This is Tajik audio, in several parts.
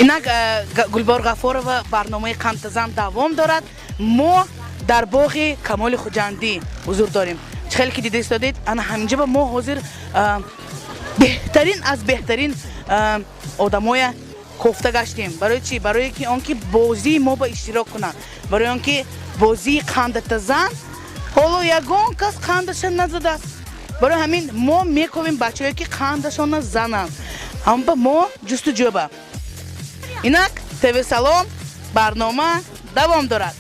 Инак Гулбор Ғафорова, барномаи «Қандтазан» давом дорад. Мо дар боғи Камоли Хуҷандӣ ҳузур дорем. Чӣ хеле ки дида истодед, ана ҳаминҷа ба мо ҳозир беҳтарин аз беҳтарин одамоя кофта гаштем. Барои чӣ? Барое ки он ки бозии мо ба иштирок кунанд, барои он ки бозии «Қандатазан» ҳоло ягон кас қандаша назадааст. Барои ҳамин мо мековем бачаҳое, ки қандашона зананд. Ҳамба мо ҷустуҷӯба. Инак ТВ Салом, барнома давом дорад.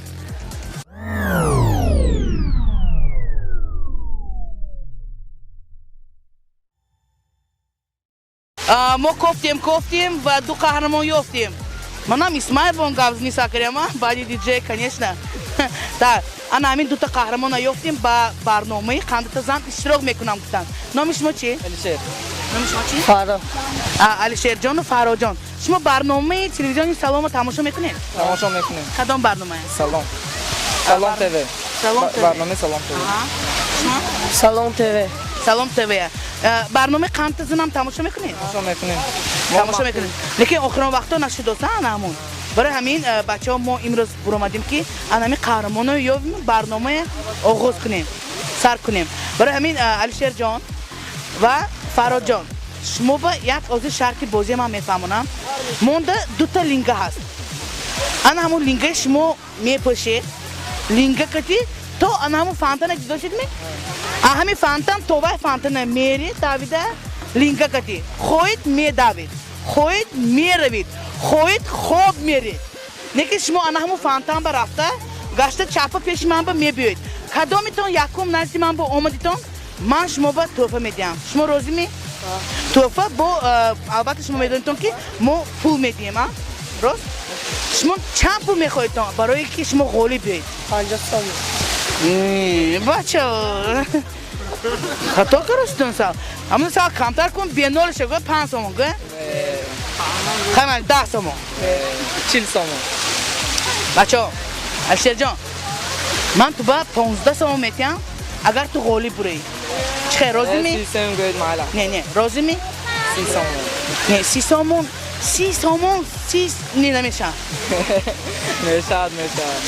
Мо кофтем, кофтем ва ду қаҳрамон ёфтем. Манам Исмаилбон гавзни сакаряма баъди диджей, конечно. Так, ана ҳамин дута қаҳрамона ёфтем, ба барномаи «Қандатазан» иштирок мекунам гуфтанд. Номи шумо чӣ? Алишер. Номи шумо чӣ? Фаро. Алишерҷону Фарроҷон, шумо барномаи телевизиони Саломо тамошо мекунед? Тамошо мекунем. Кадом барномае? Салом. Салом ТВ. Салом ТВ. Барномаи Салом ТВ. Шумо? Салом ТВ. Салом ТВ. Барномаи «Қандтазанам» тамошо мекунед? Тамошо мекунем. Тамошо мекунед, лекин охирон вақтҳо нашудоса. Ана ҳамун барои ҳамин, бачаҳо, мо имрӯз буромадем, ки ана ҳамин қаҳрамоно ёбем, барномае оғоз кунем, сар кунем. Барои ҳамин, Алишерҷон ва Фарроҷон, шумо ба як озир шарти бозия ман мефаҳмонам. Монда дута линга ҳаст. Ана ҳамун лингаи шумо мепӯшед, линга кати то ана ҳамун фонтана дидошедми? Ҳамин фонтан то вай фонтана мери, давида линга кати. Хоҳед, медавед, хоҳед, меравед, хоҳед, хоб меред, лекин шумо ана ҳамун фонтан ба рафта гашта, чапа пеши ман ба мебиёед. Кадомитон якум назди ман ба омадитон, ман шумо ба тӯҳфа медиҳам. Шумо розиме? Тӯҳфа бо, албатта, шумо медонедтон, ки мо пул медиҳем. А рост, шумо чанд пул мехоҳедтон, барое ки шумо ғолиб биёед? 50 сомон. Бача, хато каростон. Сал ҳамун сал камтар кун, бенолша го, 5 сомон го, хай, 10 сомон. 40 сомон. Бачаҳо, Алишерҷон, ман ту ба 15 сомон метиҳам, агар ту ғолиб бураӣ. Чӣ хел, розимӣ? 30 сомон гӯед, майла. Не, не, розимӣ? 30 сомон. Не, 30 сомон, 30 сомон, си не, намешавад. Мешавад, мешавад.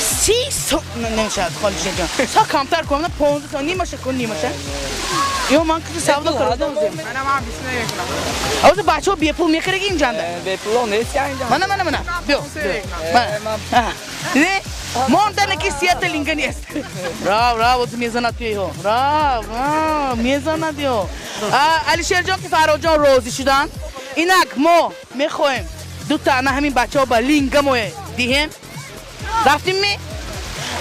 Намешавад, Холишерҷон. Сал камтар кун, 15 сомон, нимаша кун, нимаша. Ё ман кити савдо кардам. Ҳозир бачаҳо бепул мехараги инҷанда. Бепуло нест инҷа. Мана, мана, мана, биё. Мана не мондана, ки сията линга нест. Рав, рав, ози мезанад туиҳо. Рав, мезанад ё. Алишерҷон ки Фарроҷон розӣ шуданд. Инак мо мехоҳем дута ана ҳамин бачаҳо ба линга мое диҳем. Рафтим ми?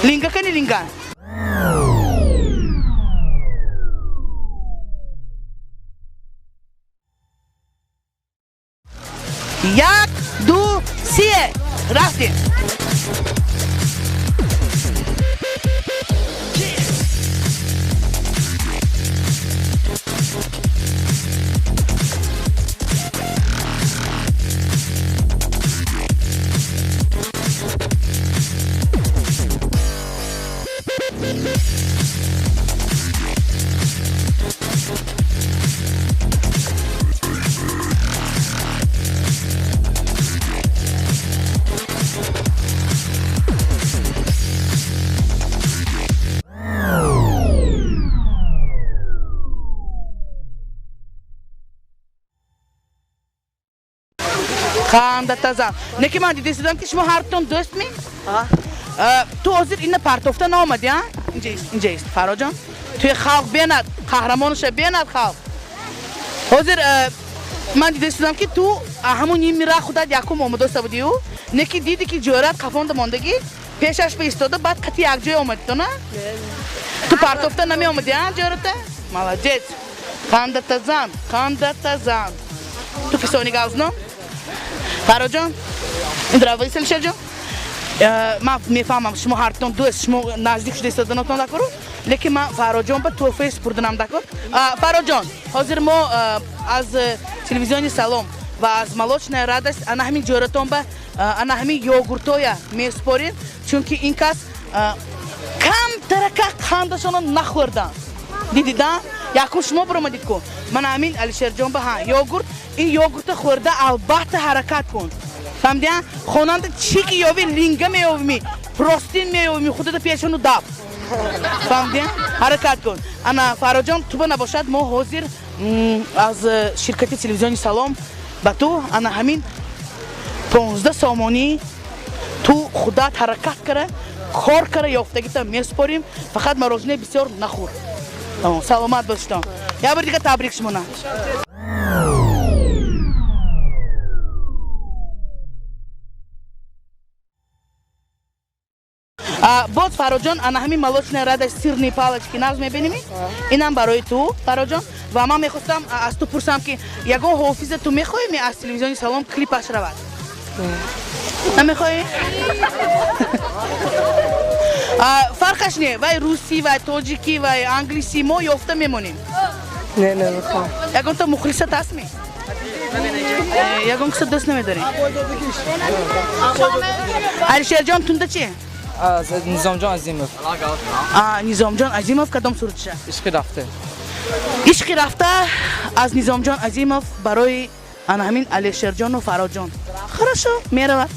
Линга кани, линга. Як, ду, се, рафтем. Қандатазан, неки ман дида истодам, ки шумо ҳартон дӯстми. Ту ҳозир ина партофта наомадӣ, а? Инҷа ист, инҷа ист, Фарроҷон. Туи халқ бенад, қаҳрамонаша бенад халқ. Ҳозир ман дида истодам, ки ту ҳамун ними раҳ худат якум омадоста будию, неки диди, ки ҷӯрат қафонда мондагӣ, пешаш ба истода, баъд қати якҷоя омадӣ то на? Ту партофта намеомадӣ, а, ҷӯрата? Молодец. Қандатазан, қандатазан. Ту кисони гавзно. Фарроҷон, здравствуйте, Алишерҷон. Ман мефаҳмам, шумо ҳартон дӯст, шумо наздик шуда истоданатон дакору, лекин ман Фарроҷон ба тӯҳфаи супурданам дакор. Фарроҷон, ҳозир мо аз телевизиони Салом ва аз «Молочная радость» ана ҳамин ҷӯратон ба ана ҳамин йогуртоя месупорем, чунки ин кас камтарака қандашонро нахӯрданд. Дидида, якум шумо биромадид ку. Мана ҳамин Алишерҷон ба ҳа йогурт, ин йогурта хӯрда, албатта, ҳаракат кун. Фаҳмидия? Хонанда чӣ ки ёвӣ, линга меёвӣ, простынь меёвӣ, худата пешону даб. Фаҳмидия? Ҳаракат кун. Ана, Фарроҷон, туба набошад, мо ҳозир аз ширкати телевизиони Салом ба ту ана ҳамин 15 сомонӣ. Ту худат ҳаракат кара, кор кара, ёфтагита месупорим. Фақат мороженое бисёр нахӯр. Тамом, саломат бошитон. Як бор дига табрик шумона. Боз, Фарроҷон, ана ҳамин Молочная радость, сырные палочки нағз мебинеми, инам барои ту, Фарроҷон. Ва ман мехостам аз ту пурсам, ки ягон ҳофиза ту мехоҳӣ, аз телевизиони Салом клипаш равад? Намехоҳӣ? Фарқаш не, вай русӣ, вай тоҷикӣ, вай англисӣ, мо ёфта мемонем. Не, намехоҳам. Ягонта мухлисат ҳастми? Ягон киса дӯст намедорӣ? Алишерҷон, тунда чи? Аз Низомҷон Азимов. Низомҷон Азимов, кадом сурудша? Ишқи рафта. Ишқи рафта аз Низомҷон Азимов барои ана ҳамин Алишерҷону Фарроҷон. Хорошо, меравад.